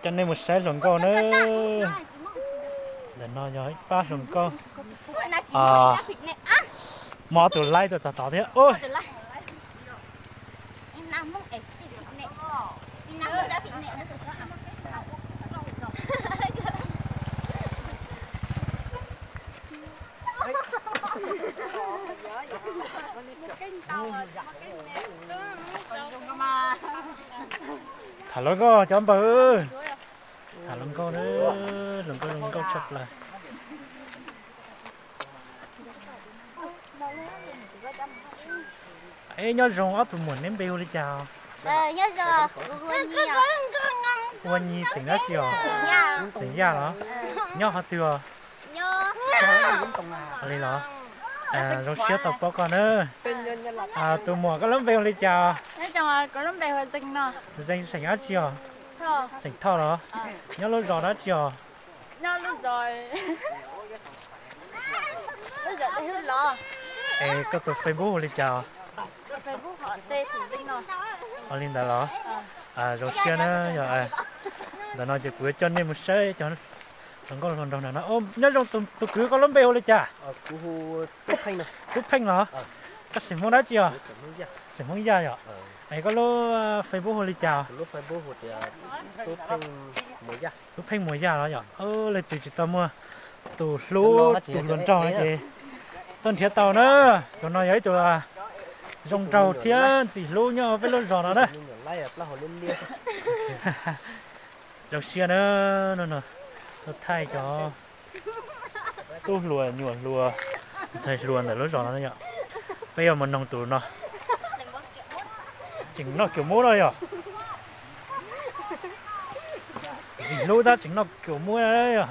Coj nej mus saib hluas nkauj na. Ntawm no yog ib pab hluas nkauj. Mob tus laib tuaj txog tod thiab. Tham hluas nkauj cov npawg. Tham hluas nkauj na, hluas nkauj zoo nkauj tshaj plaws. Eb, nyob zoo ob tug muam, neb npe hu li cas? Ua Nyi xeem dab tsi os? Xeem Yaj los? Nyob qhov twg os? Li los? Zoo siab tau paub koj na. Tus muam, koj lub npe hu li cas? Zees xeem dab tsi os? Xeem Thoj los? Nyob lub zos dab tsi os? Es koj tus Facebook hu li cas os? Li ntawd los? Zoo siab na. Yog ntawm no ces kuv yuav coj nej mus saib cov hluas nkauj hluas nraug ntawm no. Nyob zoo tus kwv, koj lub npe hu li cas? Tub Pheej los? Koj xeem Hmoob dab tsi os? Xeem Hmoob Yaj yom? Es koj lub Facebook hu li cas? Tub Pheej Muas Yaj los yom? Leej twg tsis tau muaj tus hlub tus hluas nraug no ces tuaj nrhiav tau na. Tus no yog ib tug zoo nraug thiab ntxim hlub nyob peb lub zos no na. Zoo siab na, no no, tuaj thaij cov tub hluas nyuam hluas ntxhais hluas ntawm lub zos no yom. Peb yuav mus noog tus no. Tseem noj kiaus mub no yom? Ntxim hlub tab tseem noj kiaus mub yom?